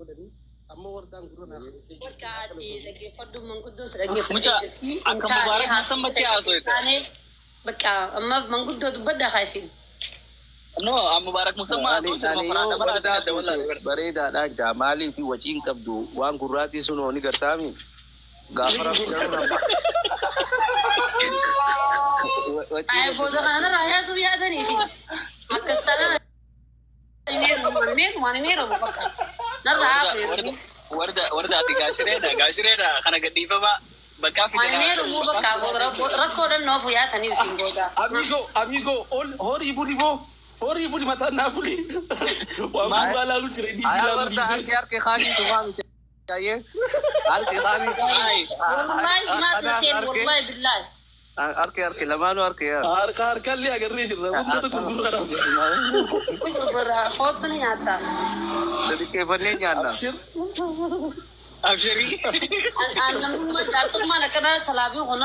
Godhanii amma wardaan gurra naa kennitee jirti. Bakka ati dhaggeeffadhu, manguddoo si dhaggeeffattee Mucaa jirti. Hin akka taane Mubaarak haasofte Musammatti hin haasofte. taane bakka amma manguddoo dubbadhaa kaasin. No, Mubaarak Musammaa Ani haasofte ani nama yoo karaa dabalaa wardaa adda fuute wallaahi. bareedaadhaan jaa, maalii fi waciin qabdu waan gurraatii sun hooni gartaami gaafa rabbi garuu nama waciin Ay, booda asirraa. kana narraa yaasuuf yaadanii isin. Akkas taanaan hin heerumu, hin heerumu, ani hin heerumu bakka. Narraa Warda hafu warda heerumni. warda warda ati gaashireedha, gaashireedha kana gadhiifama bakka Ani hin fide. heerumu bakka booda rakkoodhaan noofu yaatanii isin booda. Amigo, amigo, ol horii buli boo, horii buli, mataa naa buli. Waan Maal gurbaa laalu jira, inni isii Ayaa laalu warda dhiisee. harki harki kaanii sumaa miti ayyee harki kaanii. Ay, Wallahi maas na Kanaan seen harki wallahi billahi. harki harki lamaanuu harki yaa. Harka harkallee agarree jirra. Hundata gurgurraadhaaf. Ni gurgurra kootu ni nyaata. Sadiqqeeffannee nyaanna. Abshir. Abshirii. An namummaa jaartummaan akkana salaabii kun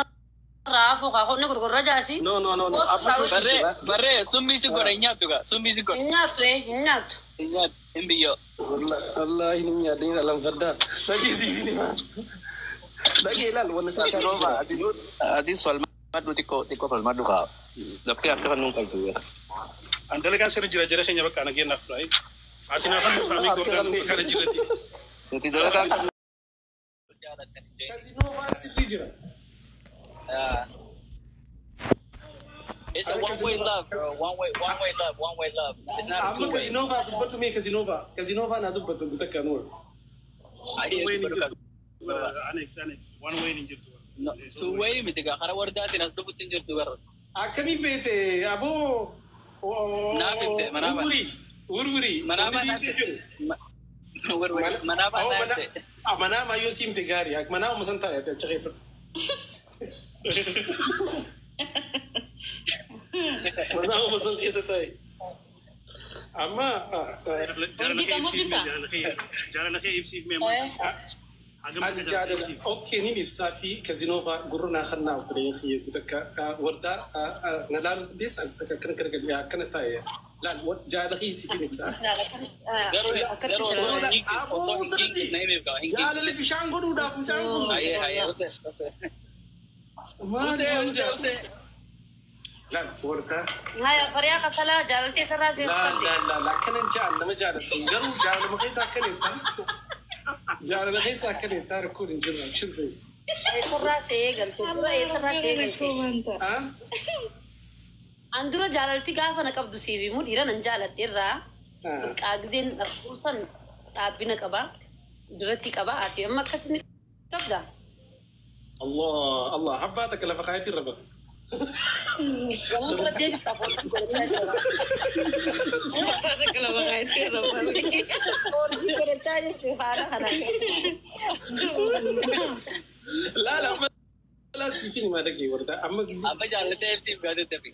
hafu kaa ni gurgurra jaasi. No, no, no, no. Kootu Abba kaa chootu Barree jira. barree summii si godha hin nyaattu gaa, summii si godha hin nyaattu hin nyaattu. hin nyaattu hin biyyoo. Wallahi ni nyaadni alanfaddaa. Dhagee siif ni maa. Dhagee ilaal wanna Ati taataa rooba jira. ati atis falmadhu, xiqqoo xiqqoo falmadhu kaa laftee akka kan nuun qabdu. An dalagaan sirri jira jara keenya bakka nageenyaaf ture. Asinaaf hannu kaamee Harka gordaan kannee. bakka jirti. Nuti dalagaan qabnu. Jaalatan hin jeen. Kazinoo sirrii jira. It's a Ana one way kazinoo. Love, bro. One way, one way love, one way love. It's not a Amma two way. kazinoo fa'aa dubbatu mee, kazinoo fa'aa. Kazinoo fa'aa naa dubbatu takka nuur. Ayi One way hin dubbatu jirtu. kan. Annex, annex. One way hin jirtu. No, two way miti gaa, karaa wardaatiin as dhufutti hin jirtu garra. Akkamiin beekte aboo? Naaf himte manaaba. Wurwuri. Wurwuri. Wanni Manaaba naaf siimte jiru. himte. Werweri manaaba naaf himte. Manaa maayyoo siimte gaarii. Manaa uma san taa'e achi keessa. Manaa uma san keessa taa'e. Amma Jaalala Hojii kee kamuu ibsiif mee, jirta? jaalala kee, jaalala kee ibsiif mee amma. Hagam Ani akka jaalala jaalala ibsiif. okay nin ibsaa fi kazinoo fa'aa gurra naa kannaa obboleeyyan kiyya takka wardaa na laalu dandeessa, takka akkana gara akkana taa'e laal jaalala kiyya siif ibsaa. Garuu garuu osoo Gurra hin hiikin aboo osoo hin sirriitti hiikin na himeef gaa hin jaalala hiikin. bishaan godhuudhaaf bishaan kun Hayyee hayyee use use. maal Use waan use jaa use. laal wardaa Haya fariyaa kasalaa jaalaltee sarraa see laal uffate. laal laal akkanan jaal nama jaalatu garuu jaalala keessa akkana hin taane, jaalala keessa akkana hin taane, rakkoon hin jiru abshir. Eessarraa see eegalte? Dura eessarraa see eegalte? Ah. An dura jaalalti gaafa na qabdu siif himu, dhiira nan jaaladhe irraa Ah. xiqqaa gizeen dhabuusan dhaabbina qaba. Duratti qaba. Ati amma akkasini qabda. Allah Allah habbaa takka lafa kaayatii raba. Zaman dura deebisa foolii godhachaa jira. Foolii godhachaa jechuun haala kana. Laala amma laa siifin himaa dhagee wardaa amma Amma jaallatee ibsiif gaa daddabi.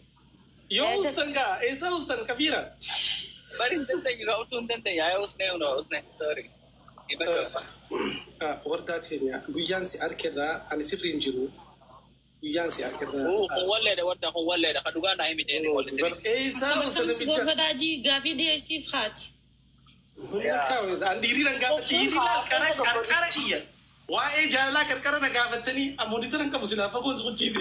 yoo ustan gaa eessaa ustan kafiira. Bari hin dandeenyu gaa, usuu hin dandeenyu. Hayyee usnee no usnee sorry. Ibadhu. Wardaa teenya guyyaan si arkerraa ani sirri hin jiru guyyaan si arkerraa. Kun walleedha warda, kun walleedha kan dhugaa naa himi jeeni walli sirrii. Eessaa usta namicha. Gaafii gaafii dhiyeessiif haati. An dhiirii nan gaafa dhiirii laal qara qarqara kiyya. Waa'ee jaalalaa qarqara na gaafattanii ammoo hin qabu silaa fagoon si quchiise.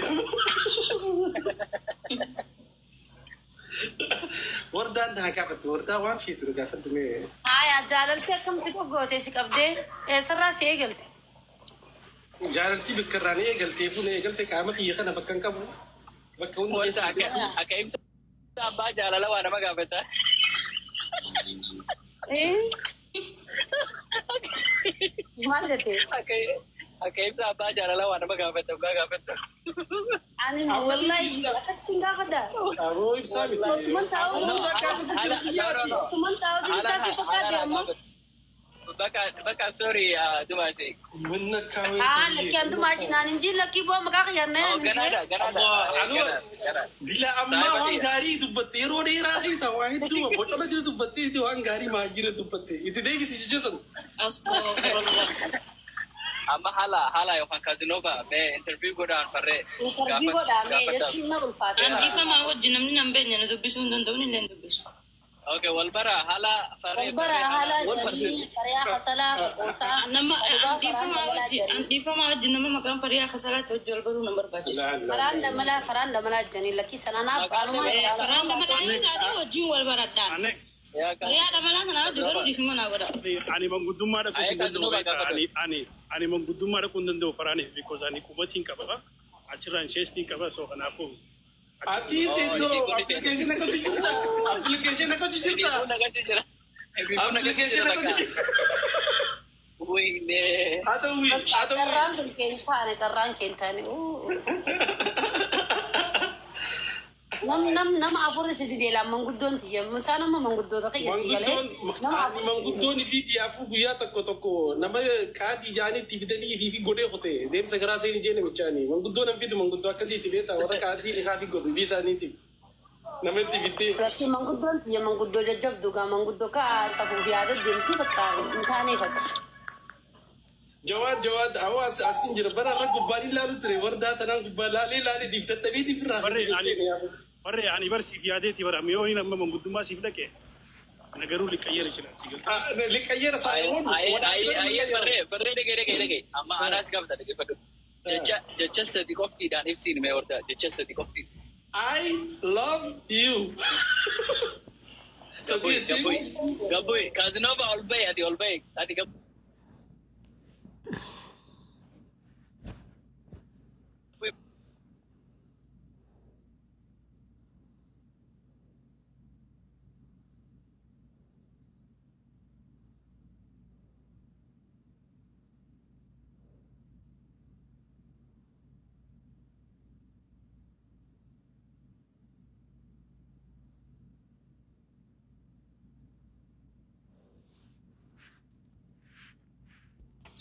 Wardaan naa gaafatte, wardaa waan feetu na gaafadhu mee. Haya jaalalti akkamti goggoote si qabdee eessarraa si eegalte? Jaalaltii bakka irraa ni eegaltee fuuna eegalte, qaama kiyya kana bakka hin qabu. Bakka hundi Warda keessa akka akka ibsa abbaa jaalala waa nama gaafata. Eh? Maal jette? Akka akka ibsa abbaa jaalala waa nama gaafata dhugaa gaafata. Ani wallahi akkatti hin gaafadha. Aboo ibsaa miti. Osuman taa'u. Aboo hundaa gaafatu jira kiyyaati. Osuman taa'u jirtaa si fakkaate amma. Bakka bakka sorry dumaashi. Manna kaawee Ah, lakki andumaa naan hin jiin lakkii bu'aa maqaa kiyyaan na Ganaadha ganaadha. Allah, Anwar. Ganaadha. Dila ammaa waan gaarii dubbatte, yeroo dheeraa keessa waa hedduu bocola jiru dubbatte, waan gaarii maayira dubbatte itti deebisi jechuun. Astagfirullah. Amma haala haala yookaan kazinova mee interview godhaan farree. Interview godhaa mee jechuun na ulfaate. An dhiifamaa wajjin namni nan beekne na dubbisuu hin danda'u, illee hin dubbisu. Okay, wal bara haala faree. Wal bara haala jedhanii fariyaa hasalaa qosaa. Nama dhiifamaa wajji nama maqaan fariyaa hasalaatti wajji wal baruu nama barbaachisa. Faraan damalaa faraan damalaa jedhanii lakkii sananaaf qaalumaa. Faraan damalaa yoo taate wajjin wal baradhaan. Fariyaa damalaa sana wajji garuu dhiifama naa godha. Ani manguddummaa dhaquu hin danda'u. Ani manguddummaa dhaquu hin danda'u faraaniif because ani qubatiin qaba. Achirraan sheestiin qaba so kanaafuu. Ati siddoo application akka jirta. Application akka jirta. Application akka jirta. Adawwi adawwi. Carraan kun keentaane carraan keentaane. Nam nam nama afur si dideela manguddoon tiyya musaan amma manguddoota kiyya si galee. Manguddoon fi xiyyaafuu guyyaa tokko tokko nama kaadii jaaniitti fidanii fi godhee qote deemsa garaa seen ijee namichaani manguddoon an fidu manguddoo akkasiitti beektaa warra kaadii liqaa fi godhu fi isaaniitiif nama itti fiddee. Lakki manguddoon tiyya manguddoo jajjabdu gaa manguddoo kaa safuuf yaada deemtu bakka hin taaneefati. Jawaad Jawaad hawaas asin jira bara irra gubbaan ilaalu ture wardaa tanaan gubbaa laalee laalee diif dadhabeetiif irraa. Warri ani bar siif yaadeeti bara yoo inni amma manguddummaa siif dhaqe na garuu liqayyera jira si galta. Liqayyera saayimuun. Ayyee barree barree dhagee dhagee dhagee amma anaas gaafata dhagee fadhu. Jecha jecha sadi qoftiidhaan ibsiin mee wardaa jecha sadi qoftiin. I love you. Gabbuy gabbuy gabbuy Kazinova ol bahi ati ol bahi ati gabbuy.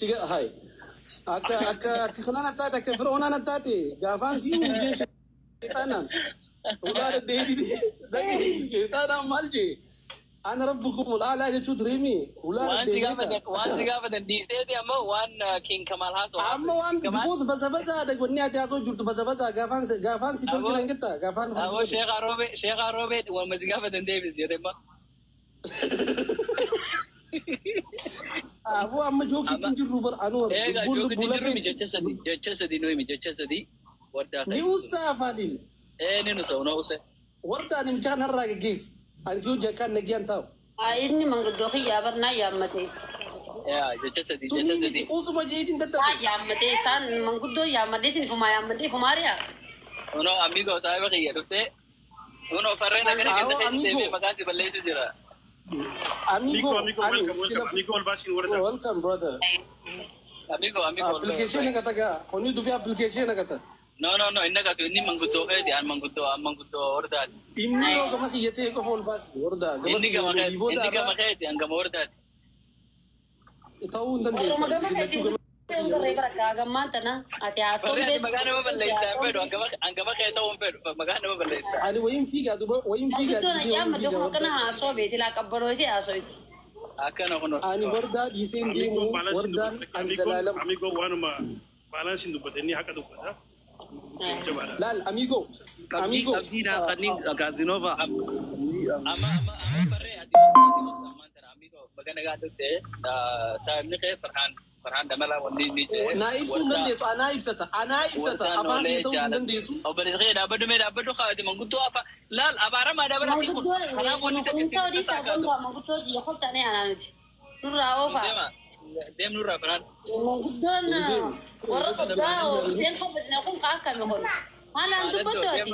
Siga hai. Akka akka akka kanaan taate akka fir'oonaan taate gaafaan si uumee sheexaanaan. Ulaa daddeetii dhagee sheexaanaan maal jee? Ana rabbukum ulaalaa jechuu tureemi. Ulaa daddeetii. Waan si gaafatan dhiisteeti amma waan King Kamal haasoo. Amma waan because basa basa wanni ati haasoo jirtu basa basa gaafaan gaafaan si tolchinan jetta gaafaan. Ammoo Sheekh Aroobee Sheekh Aroobee waan si gaafatan deebis jedhee ma. Abu amma jookiitti hin jirru bar anu lubbuun lubbuu lafee. Jecha sadi nu himi jecha sadi wardaa. Ni ustaa afaaniin. Ee ni nusa una use. Wardaa namicha kanarraa geggeessi. Ani si hojii akkaan nagiyaan taa'u. Inni manguddoo kiyyaa barnaa yaammate. Yaa jecha sadi jecha sadi. Usuma jeetiin dadhabe. Yaammatee isaan manguddoo yaammateetiin ifumaa yaammatee ifumaa riyaa. Uno amigo saahiba kiyya dhuftee. Uno farreen akkana keessa keessa deemee maqaa si balleessu jira. Amigo, amigo, welcome, welcome. Amigo, Albashin, welcome, brother. Amigo, amigo. Application kata ka? Koni dufi application kata? No, no, no. Inna katu inni manguddoo feeti. An manguddoo, an manguddoo hordaati. Inni yoo gama kiyyatee qofa ol baasi hordaa. Inni gama keeti. Inni gama keeti. An gama hordaati. Ta'uu hin dandeessu. Gama keeti. Gammaan tana ati haasoo beektu. Maqaa nama balleessaa hin fedhu. An gama kee ta'uu hin fedhu. Maqaa nama balleessaa. Ani wayin fiigaa duuba wayin fiigaa dhiisee wayin fiigaa. Akkana haasoo beeti laa qabbanooti haasoo. Akkana kun. Ani wardaa dhiisee hin deemu wardaan ani zalaalam. Amigo waanuma baalaansiin dubbate inni haqa dubbata. Laal amigo. Amigo. Qabdiidhaan kanneen Kazinova. Amma amma amma barree ati ammaan tana amigo baga nagaa dhufte saayibni kee Farhaan. Farhaan Damalaa wanni inni jedhe. Naa ibsuu hin dandeessu. Anaa ibsata. Anaa ibsata. Afaan kee ta'uu hin dandeessu. Obboleessi kee dhaabbadhu mee dhaabbadhu kaa'ati manguddoo afaan laal abaaramaa dhaabbadhu. Manguddoo wanni takka si manguddoo biyya koltaanee anaa nuti. Nurraa oofaa. Deem nurraa Farhaan. Manguddoon warra soddaa deem kobbisne kun akkami kun. Haalaan dubbattu ati.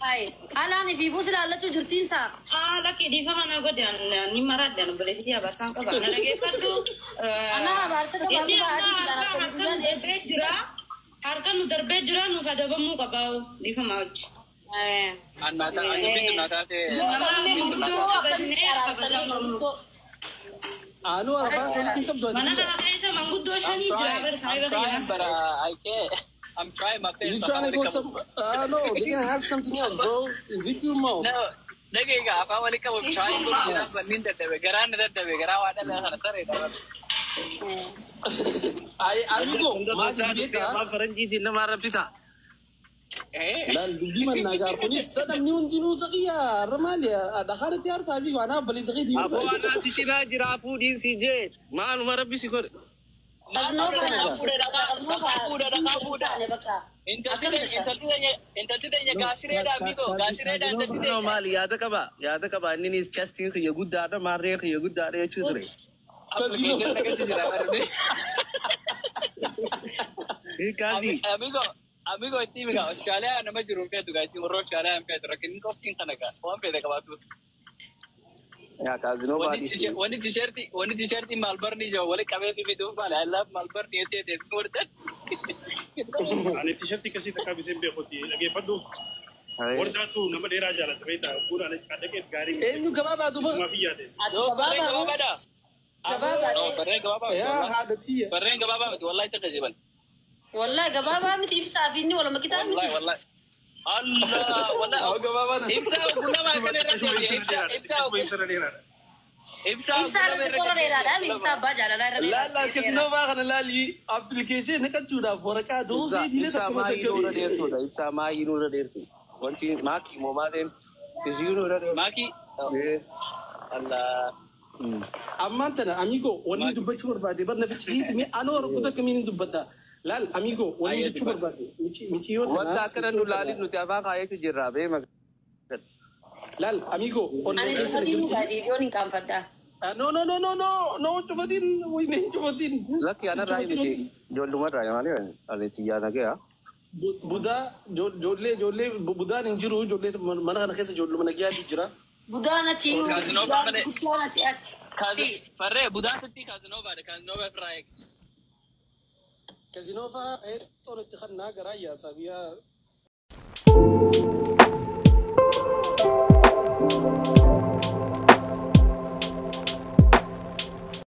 Hai, haalaan fi buusi laallachuu jirtiinsaa. Haala dhiifama na godhe ni maradhe obboleessi abaarsaan qaba. Na dhageeffadhu. Ana abaarsa qaba. Inni amma harka nu darbee jira. Harka nu darbee jira nuuf adabamuu qaba dhiifama hojii. Annaataa anjitu naataatee. Nama manguddoo kabajnee kabajaa qabnu. Anu arabaa walitti qabdu. Mana kana keessa manguddoo shanii jira bar saahiba kiyya. I'm trying my best. You trying to go some? No, they're gonna have something else, bro. Zip your mouth. No, nagega afaan walitti qabu trying godhu jira bannin dadhabe garaan dadhabe garaa waa dhala kana sareedha. Ay, amigo, maal beektaa? Afaan faranjiitiin nama arrabsita. Laal dubbii mannaa gaar kunis namni hundinuu saqiya har'a maali dhakaanatti harkaa fi waan abbalii saqii diimaa. Aboo anaa si cinaa jira fuudhiin si jee maaluma rabbi si godhe. Intalti teenya gaasireedha amigo gaasireedha intalti No teenya. maali yaada qaba yaada qaba inninis chestiin kiyya guddaadha maarree kiyya guddaadha jechuu ture. Application akkasii jira barne. Kaasi. Amigo amigo itti himi gaa Austraaliyaa nama jiru hin feetu gaa itti warra Austraaliyaa hin feetu rakkinni qoftiin kana gaa waan feete qabaatu. Yaa kaazinoo baadhii. Wanni tisheertii Maalbarni jiru wali qabeetu fiduuf maali I love Maalbarni jettee teessuma wartan. Ani tisheertii akkasii takkaa biteen beekuti dhageeffadhu. Wardaatu nama dheeraa jaalata beektaa guun ani dhaqeef gaarii miti. Eenyu gabaabaa duuba. Isumaaf yaade. Farreen gabaabaadha. No farreen gabaabaa miti Yaa wallahi. haadha tiyya. Farreen gabaabaa miti wallahi isa qajeeban. Wallahi gabaabaa miti ibsaa fi inni waluma qitaa Wallahi miti. wallahi. Allah wallahi. Awwa gabaabaa na. Ibsaa ogummaa kana irra deebi'e ibsaa ibsaa Ibsa dheeraadha. ibsaa Ibsaa ogummaa irra irra dheeraadha ibsaa abbaa jaalalaa irra Laal dheeraadha. kazinoo baa kana laali appilikeeshinii naqachuudhaaf waraqaa doosii diilee Ibsaa takka maayii nurra masakkabe. dheertuudha. Ibsaa maayii nurra dheertu. Wanti maakii moo maateen isii nurra dheertu. Maakii. Allah. Ammaan tana amigo wanni dubbachuu barbaade bar nafichi hiisimi anoo rukuta kamiin dubbadha. Laal amigo wanni jechuu barbaade miciyyoo Wanta tana. akkana nu laalin nuti afaan kaayetu jirra beema. Laal amigo onnee Ani keessa na cufatiin jirti. viidiyoon hin qaanfadhaa. No no no no no no cufatiin wayne hin cufatiin. Lakki anarraa miti ijoollumarraa maali ani xiyyaa nagaya. Budaa ijoollee ijoollee budaan hin jiru ijoollee mana kana keessa ijoolluma nagayaati jira. Budaanati Kaazinoo malee. budaanati ati. Farree budaan sitti kaazinovaadha kaazinova irraa eegi. Kazinoo fa'aa heexoon itti kannaa garaa yaasaa biyya